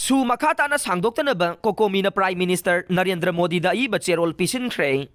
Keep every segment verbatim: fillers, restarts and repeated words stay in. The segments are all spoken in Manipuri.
ꯁꯨ ꯃꯈꯥ ꯇꯥꯅ ꯁꯥꯡꯗꯣꯛꯇꯅꯕ ꯀꯣꯀꯣꯃꯤꯅ Prime Minister ꯅꯔꯦꯟꯗ꯭ꯔ ꯃꯣꯗꯤꯗ ꯑꯏꯕ ꯆꯦꯔꯣꯜ ꯄꯤꯁꯤꯟꯈ꯭ꯔꯦ꯫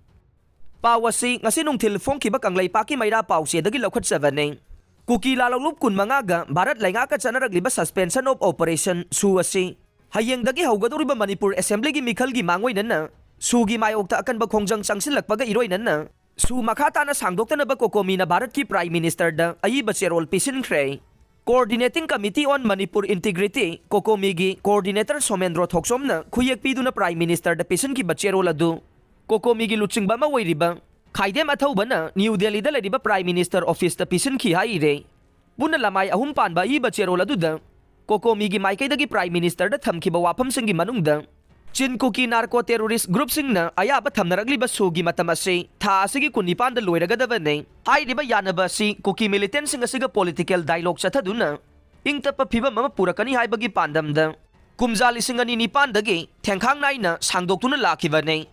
ꯄꯥꯎ ꯑꯁꯤ ꯉꯁꯤ ꯅꯨꯡꯊꯤꯜ ꯐꯣꯡꯈꯤꯕ ꯀꯪꯂꯩꯄꯥꯛꯀꯤ ꯃꯩꯔꯥ ꯄꯥꯎꯆꯦꯗꯒꯤ ꯂꯧꯈꯠꯆꯕꯅꯤ꯫ ꯀꯨꯀꯤ ꯂꯥꯂꯣꯡꯂꯨꯞ ꯀꯨꯟꯃꯉꯥꯒ ꯚꯥꯔꯠ ꯂꯩꯉꯥꯛꯀ ꯆꯠꯅꯔꯛꯂꯤꯕ suspension of operation ꯁꯨ ꯑꯁꯤ ꯍꯌꯦꯡꯗꯒꯤ ꯍꯧꯒꯗꯧꯔꯤꯕ ꯃꯅꯤꯄꯨꯔ ꯑꯦꯁꯦꯝꯕ꯭ꯂꯤꯒꯤ ꯃꯤꯈꯜꯒꯤ ꯃꯥꯡꯑꯣꯏꯅꯅ ꯁꯨꯒꯤ ꯃꯥꯌꯣꯛꯇ ꯑꯀꯟꯕ ꯈꯣꯡꯖꯪ ꯆꯪꯁꯤꯜꯂꯛꯄꯒ ꯏꯔꯣꯏꯅꯅ ꯁꯨ ꯃꯈꯥ ꯇꯥꯅ ꯁꯥꯡꯗꯣꯛꯇꯅꯕ ꯀꯣꯀꯣꯃꯤꯅ ꯚꯥꯔꯠꯀꯤ Prime Ministerꯗ ꯑꯏꯕ ꯆꯦꯔꯣꯜ ꯄꯤꯁꯤꯟꯈ꯭ꯔꯦ꯫ Coordinating Committee on Manipur Integrity, ꯀꯣꯀꯣꯃꯤꯒꯤ coordinator Somendro ꯊꯣꯛꯆꯣꯝꯅ ꯈꯨꯌꯦꯛ ꯄꯤꯗꯨꯅ Prime Ministerꯗ ꯄꯤꯁꯤꯟꯈꯤꯕ ꯆꯦꯔꯣꯜ ꯑꯗꯨ ꯀꯣꯀꯣꯃꯤꯒꯤ ꯂꯨꯆꯤꯡꯕ ꯑꯃ ꯑꯣꯏꯔꯤꯕ ꯈꯥꯏꯗꯦꯝ ꯑꯊꯧꯕꯅ ꯅ꯭ꯌꯨ ꯗꯦꯜꯂꯤꯗ ꯂꯩꯔꯤꯕ Prime Minister officeꯇ ꯄꯤꯁꯤꯟꯈꯤ ꯍꯥꯏꯔꯦ꯫ ꯄꯨꯟꯅ ꯂꯃꯥꯏ ꯑꯍꯨꯝ ꯄꯥꯟꯕ ꯑꯏꯕ ꯆꯦꯔꯣꯜ ꯑꯗꯨꯗ ꯀꯣꯀꯣꯃꯤꯒꯤ ꯃꯥꯏꯀꯩꯗꯒꯤ Prime Ministerꯗ ꯊꯝꯈꯤꯕ ꯋꯥꯐꯝꯁꯤꯡꯒꯤ ꯃꯅꯨꯡꯗ ꯆꯤꯟ ꯀꯨꯀꯤ narco terrorist groupꯁꯤꯡꯅ ꯑꯌꯥꯕ ꯊꯝꯅꯔꯛꯂꯤꯕ ꯁꯨꯒꯤ ꯃꯇꯝ ꯑꯁꯤ ꯊꯥ ꯑꯁꯤꯒꯤ ꯀꯨꯟꯅꯤꯄꯥꯟꯗ ꯂꯣꯏꯔꯒꯗꯕꯅꯤ꯫ ꯍꯥꯏꯔꯤꯕ ꯌꯥꯅꯕ ꯑꯁꯤ ꯀꯨꯀꯤ militantꯁꯤꯡ ꯑꯁꯤꯒ political dialogue ꯆꯠꯊꯗꯨꯅ ꯏꯪ ꯇꯞꯄ ꯐꯤꯕꯝ ꯑꯃ ꯄꯨꯔꯛꯀꯅꯤ ꯍꯥꯏꯕꯒꯤ ꯄꯥꯟꯗꯝꯗ ꯀꯨꯝꯖꯥ ꯂꯤꯁꯤꯡ ꯑꯅꯤ ꯅꯤꯄꯥꯟꯗꯒꯤ ꯊꯦꯡꯈꯥꯡ ꯅꯥꯏꯅ ꯁꯥꯡꯗꯣꯛꯇꯨꯅ ꯂꯥꯛꯈꯤꯕꯅꯤ꯫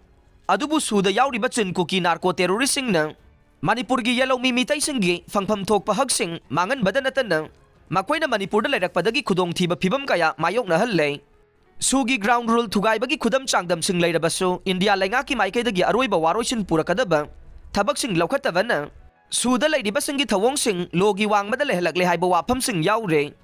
ꯑꯗꯨꯕꯨ ꯁꯨꯗ ꯌꯥꯎꯔꯤꯕ ꯆꯤꯟ ꯀꯨꯀꯤ narco terroristꯁꯤꯡꯅ ꯃꯅꯤꯄꯨꯔꯒꯤ ꯌꯦꯜꯍꯧꯃꯤ ꯃꯤꯇꯩꯁꯤꯡꯒꯤ ꯐꯪꯐꯝ ꯊꯣꯛꯄ ꯍꯛꯁꯤꯡ ꯃꯥꯡꯍꯟꯕꯗ ꯅꯠꯇꯅ ꯃꯈꯣꯏꯅ ꯃꯅꯤꯄꯨꯔꯗ ꯂꯩꯔꯛꯄꯗꯒꯤ ꯈꯨꯗꯣꯡꯊꯤꯕ ꯐꯤꯕꯝ ꯀꯌꯥ ꯃꯥꯌꯣꯛꯅꯍꯜꯂꯦ꯫ ꯁꯨꯒꯤ ground rule ꯊꯨꯒꯥꯏꯕꯒꯤ ꯈꯨꯗꯝ ꯆꯥꯡꯗꯝꯁꯤꯡ ꯂꯩꯔꯕꯁꯨ ꯏꯟꯗꯤꯌꯥ ꯂꯩꯉꯥꯛꯀꯤ ꯃꯥꯏꯀꯩꯗꯒꯤ ꯑꯔꯣꯏꯕ ꯋꯥꯔꯣꯏꯁꯤꯟ ꯄꯨꯔꯛꯀꯗꯕ ꯊꯕꯛꯁꯤꯡ ꯂꯧꯈꯠꯇꯕꯅ ꯁꯨꯗ ꯂꯩꯔꯤꯕꯁꯤꯡꯒꯤ ꯊꯧꯑꯣꯡꯁꯤꯡ ꯂꯣꯒꯤ ꯋꯥꯡꯃꯗ ꯂꯩꯍꯜꯂꯛꯂꯦ ꯍꯥꯏꯕ ꯋꯥꯐꯝꯁꯤꯡ ꯌꯥꯎꯔꯦ꯫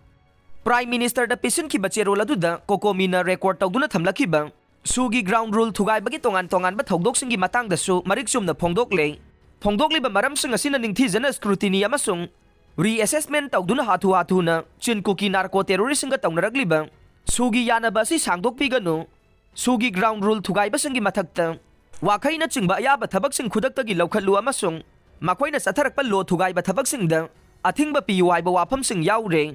Prime Ministerꯗ ꯄꯤꯁꯤꯟꯈꯤꯕ ꯆꯦꯔꯣꯜ ꯑꯗꯨꯗ ꯀꯣꯀꯣꯃꯤꯅ record ꯇꯧꯗꯨꯅ ꯊꯝꯂꯛꯈꯤꯕ ꯁꯨꯒꯤ ground rule ꯊꯨꯒꯥꯏꯕꯒꯤ ꯇꯣꯉꯥꯟ ꯇꯣꯉꯥꯟꯕ ꯊꯧꯗꯣꯛꯁꯤꯡꯒꯤ ꯃꯇꯥꯡꯗꯁꯨ ꯃꯔꯤꯛ ꯆꯨꯝꯅ ꯐꯣꯡꯗꯣꯛꯂꯦ꯫ ꯐꯣꯡꯗꯣꯛꯂꯤꯕ ꯃꯔꯝꯁꯤꯡ ꯑꯁꯤꯅ ꯅꯤꯡꯊꯤꯖꯅ scrutiny ꯑꯃꯁꯨꯡ reassessment ꯇꯧꯗꯨꯅ ꯍꯥꯊꯨ ꯍꯥꯊꯨꯅ ꯆꯤꯟ ꯀꯨꯀꯤ narco terroristꯁꯤꯡꯒ ꯇꯧꯅꯔꯛꯂꯤꯕ ꯁꯨꯒꯤ ꯌꯥꯅꯕ ꯑꯁꯤ ꯁꯥꯡꯗꯣꯛꯄꯤꯒꯅꯨ, ꯁꯨꯒꯤ ground rule ꯊꯨꯒꯥꯏꯕꯁꯤꯡꯒꯤ ꯃꯊꯛꯇ ꯋꯥꯈꯩꯅꯆꯤꯡꯕ ꯑꯌꯥꯕ ꯊꯕꯛꯁꯤꯡ ꯈꯨꯗꯛꯇꯒꯤ ꯂꯧꯈꯠꯂꯨ ꯑꯃꯁꯨꯡ ꯃꯈꯣꯏꯅ ꯆꯠꯊꯔꯛꯄ ꯂꯣ ꯊꯨꯒꯥꯏꯕ ꯊꯕꯛꯁꯤꯡꯗ ꯑꯊꯤꯡꯕ ꯄꯤꯌꯨ ꯍꯥꯏꯕ ꯋꯥꯐꯝꯁꯤꯡ ꯌꯥꯎꯔꯦ꯫